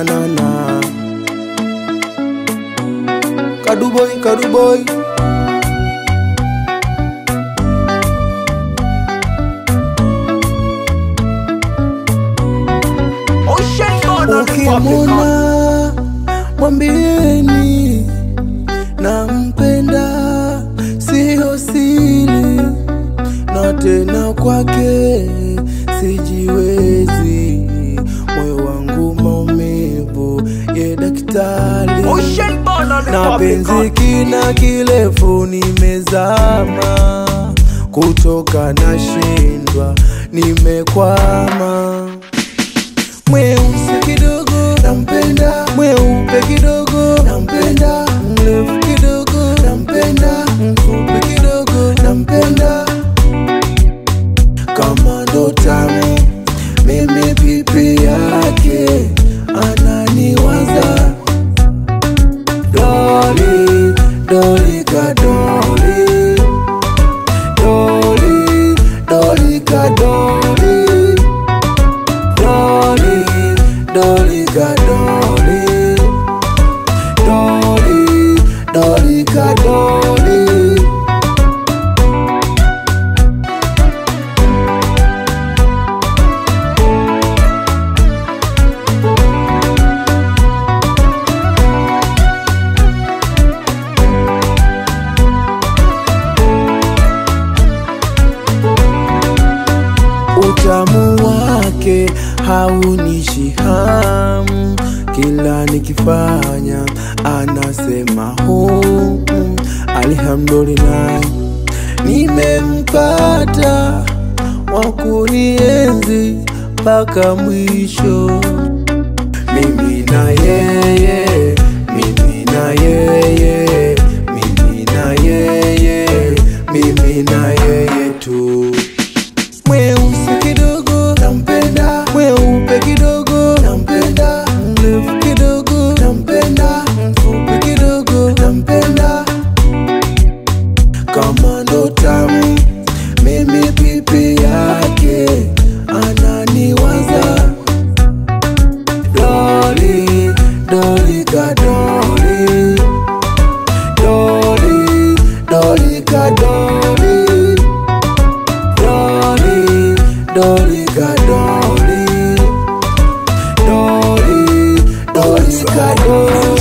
na na na. Kadu boy, Kadu boy. Ukimwona mwambieni nampenda, sio siri, na tena kwake sijiwezi, moyo wangu maumivu ye daktari. Na penzi kina kirefu nimezama, kutoka nashindwa nimekwama. Mweusi kidogo nampenda, mweupe kidogo nampenda, mrefu kidogo nampenda, mfupi kidogo nampenda. Kama ndo tamu mimi pipi yake ananiwaza. Doli, doli kadoli, doli, doli kadoli, doli, doli kadoli, doli, doli kadoli. Utamu wake haunishi hamu, kila nikifanya anasema alhamdulillah, nimempata wa kunienzi mpaka mwisho. Mimi na yeye, mimi na yeye, mimi na yeye, mimi na yeye tu. Mweusi kidogo nampenda, mweupe kidogo nampenda, mrefu kidogo nampenda, mfupi kidogo nampenda. Kama ndo tamu mimi pipi yake ananiwaza. Doli, doli kadoli, doli, doli kadoli, doli, doli kadoli, doli, doli kadoli.